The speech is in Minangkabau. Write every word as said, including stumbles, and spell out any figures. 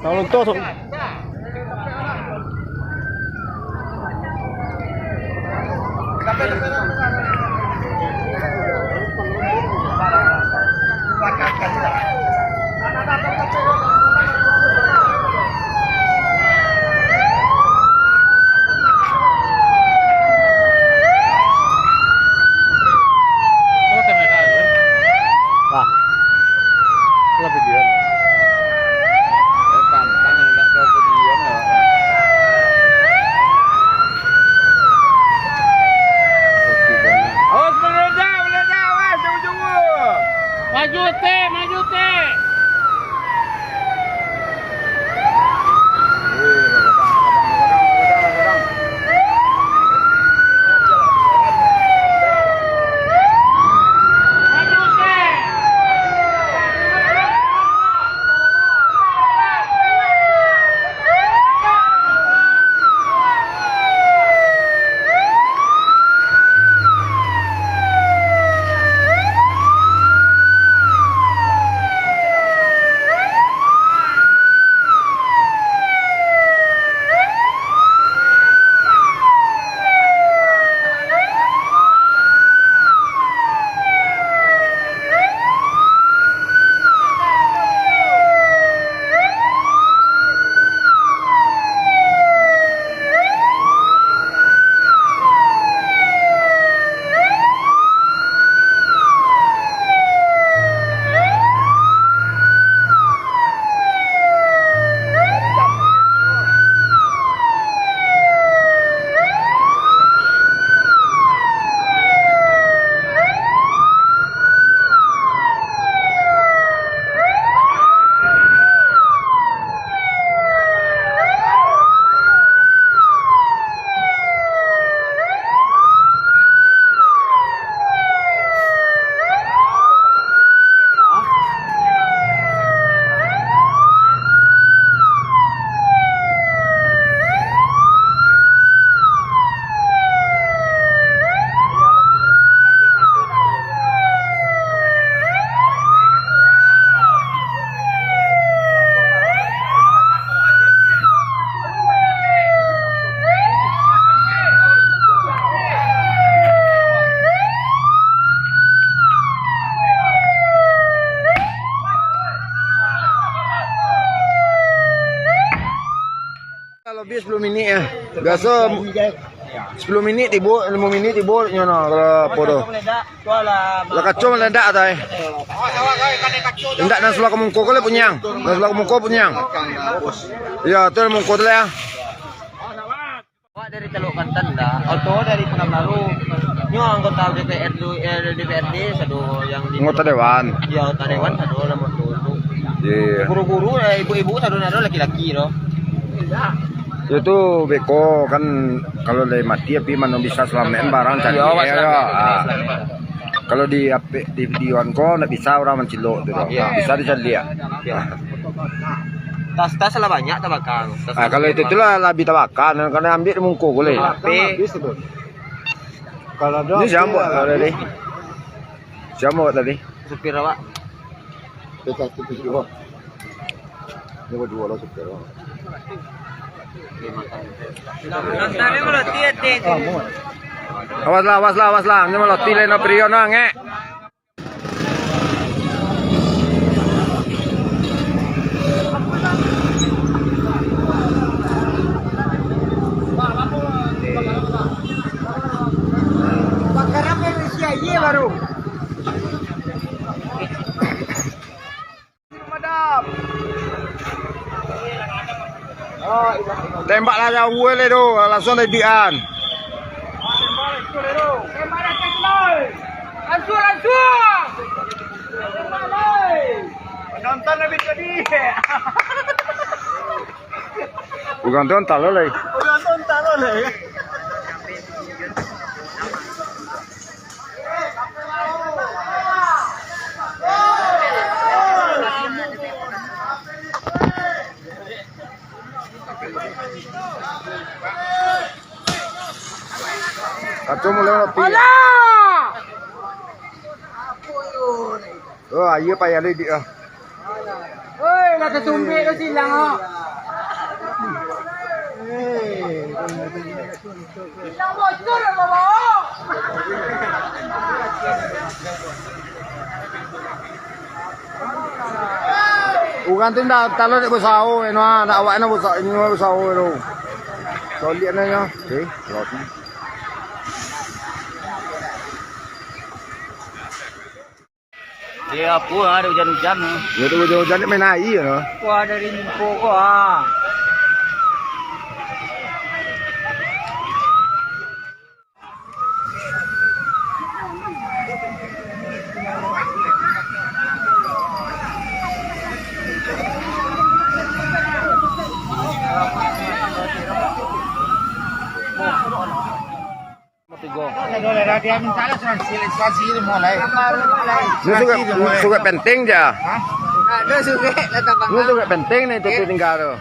Kalau tu, Awas, meledak, meledak, awas, jauh-jauh. Maju, Tek, maju, Tek. Lebih sepuluh minit ya. Biaso sepuluh minit tibo, limo minit tibo nyo no, kalau apo tu. Lah kaco meledak tu, eh. Indak nan sabalah ka muko ko lah punyiang. Nan sabalah ka muko punyiang. Iyo, tu muko tu lah ya. Awak dari Teluk Kantan dah, oto dari Pekanbaru. Nyo anggota D P R tu, eh, D P R D sado yang di Anggota dewan. Iyo, anggota dewan sado lah moto tu. Iyo. Guru-guru, eh, ibu-ibu sado nado laki-laki tu. Yo tu beko kan, kalau lai mati api mano bisa salamaik barang cari. Iyo, awak yo, salamaik, ah. Salamaik. Kalau di api, di videoan ko ndak bisa urang mancilok tu doh. Iyo. Bisa dicaliak. Iyo. Tas-tas lah banyak tabaka. Tas-tas lah banyak. Ah, kalau itu tu lah labiah tabaka, nan kanai ambiak di muko ko lai. H P. Kalau ado Ni sia buek tadi? Sia buek tadi? Supir awak. Kita tu tujuh. Ni baduo lah supir awak. Awas lah, awas lah, awas lah. Ni maloti lai no period no, ngek. Bakaran Malaysia, iya baru. Tembak lah jauah lai tu, langsuang dari bian. Langsung, langsung. Penonton lebih sedih. Bukan tu entah lo lai. Bukan tu entah lo lai. Kacau mulai mati. Alah! Oh, aia payah lidik ah. Oi, lah tatumbik tu silang, oh. Silang bocor, Bapak. Urang tu ndak, talo dek basawo, ino, ah, ndak awak ino basawo, ino basawo tu. Solik ino nyo. Okey, lawak ni. Iyo, apo, ah, ado ujan-ujan, ah. Iyo, ado ujan-ujan, main aia, ah. Wah, dari mingko ko, ah. Tigo. Nyo surat, nyo surat penting ja. Nyo surat penting ni tu tingga tu.